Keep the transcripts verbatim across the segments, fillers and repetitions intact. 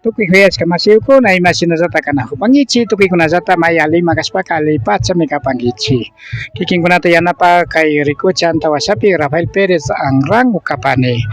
Tukuy kuyashka mashikuna, imashinallata kanakupankichik, tukuykunallata may alima kashpaka alipachami kapankichik. Kikinkunata yanapak kay rikuchik antawashapi Rafael Pérez Anrango kapani.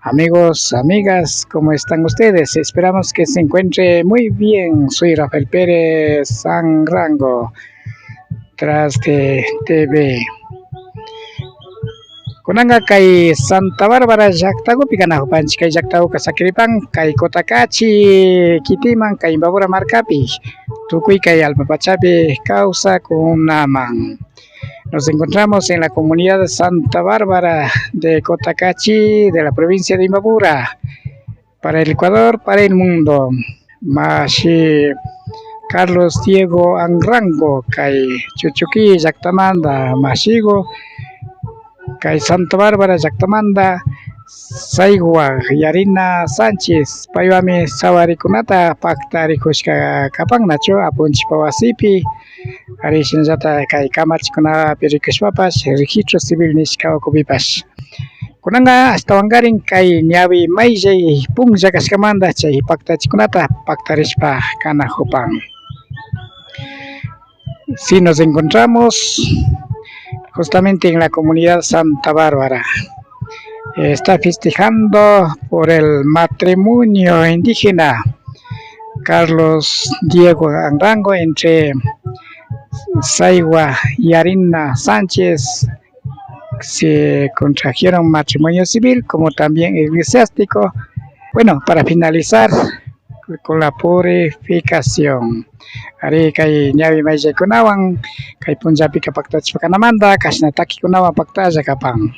Amigos, amigas, ¿cómo están ustedes? Esperamos que se encuentre muy bien. Soy Rafael Pérez Anrango, tras de T V. Kunanka kay Santa Bárbara llaktakupi kanakupanchik. Kay llaktakuka sakiripan kay Cotacachi kitiman, kay Imbabura markapi, tukuy kay allpa pachapi kawsakkunaman. Nos encontramos en la comunidad de Santa Bárbara de Cotacachi, de la provincia de Imbabura, para el Ecuador, para el mundo. Mashi Carlos Diego Anrango, kay Chuchuquí llaktamanta, mashiku, kay Santa Bárbara llaktamanta, Saigua Yarina Sánchez, paywanmi sawarikunata paktarijushka kapan nachu apunchikpa wasipi, ari shinallata kay kamachikunapi rikushpapash, registro civil nishka ukupipash. Kunanka ashtawankarin kay ñawi mayllay punlla kashkamanta chay paktachikunata paktarishpa kanakupan. Sí, nos encontramos justamente en la comunidad Santa Bárbara. Está festejando por el matrimonio indígena Carlos Diego Anrango entre Saigua Yarina Sánchez. Se contrajeron matrimonio civil como también eclesiástico. Bueno, para finalizar con la purificación. Ari kay ñawi mayllikunawan kay punllapika paktachishpa kanamanta kashna takikunawan paktalla kapan.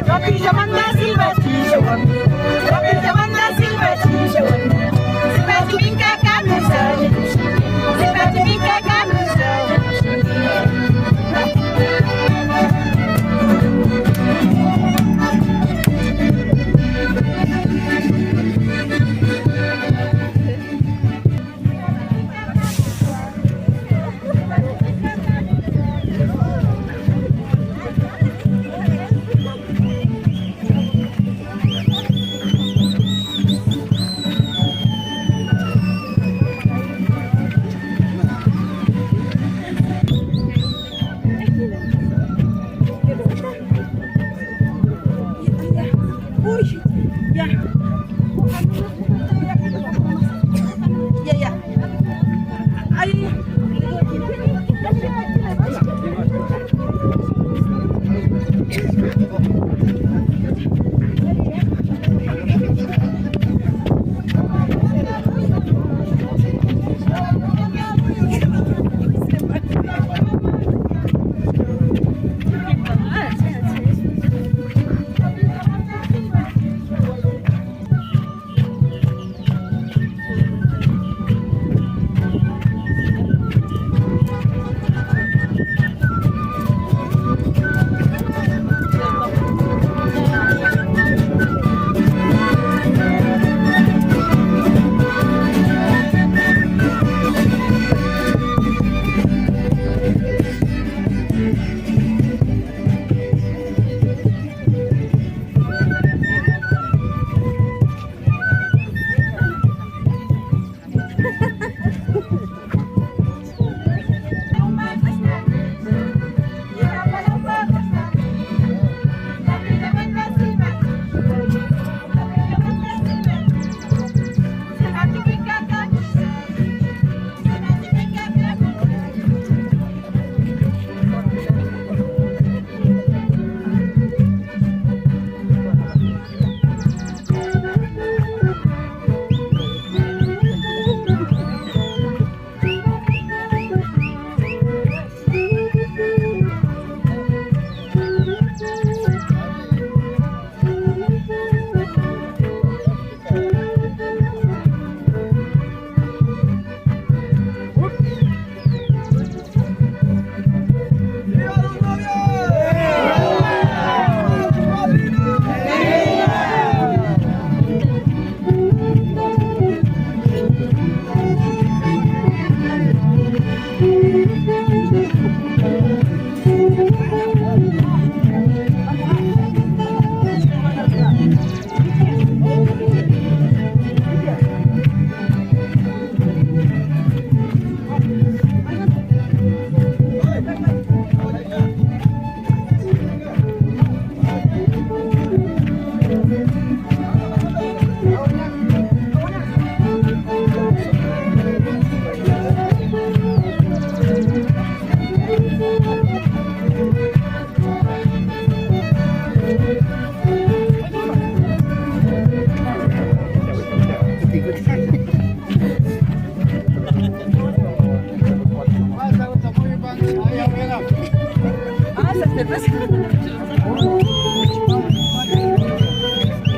Capillamanta silva chishawan, capillamanta silva chishawan, silva chupinka kami sani, silva chupinka kami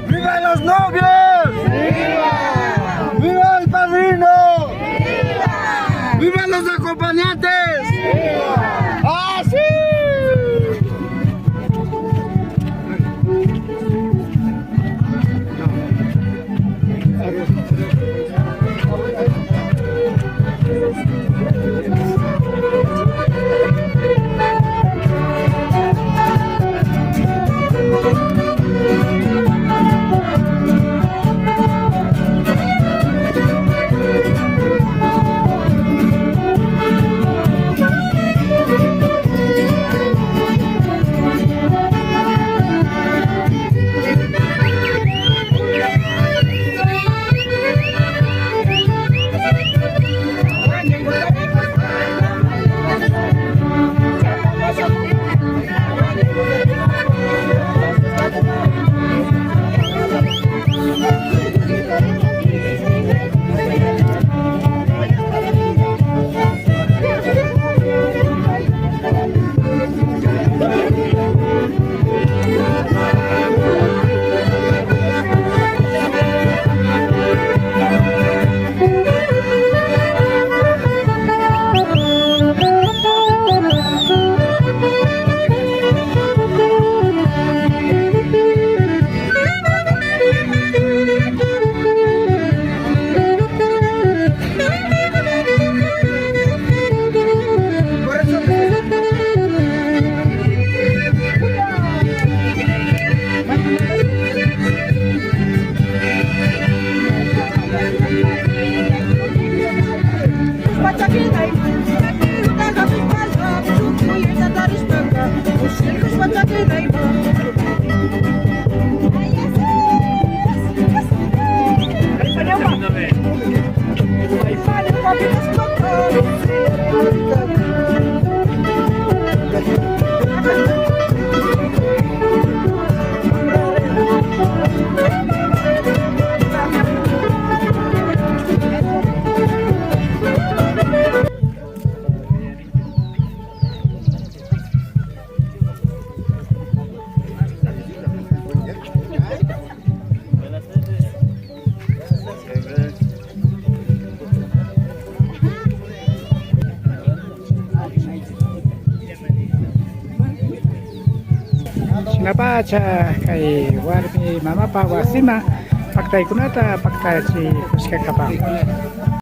¡Viva los novios! ¡Viva! ¡Viva el padrino! ¡Viva! ¡Viva los acompañantes! ¡Viva! ¡Ah, sí! Shinapacha kay warmi mamapa wasiman paktaykunata paktachijushka kapan.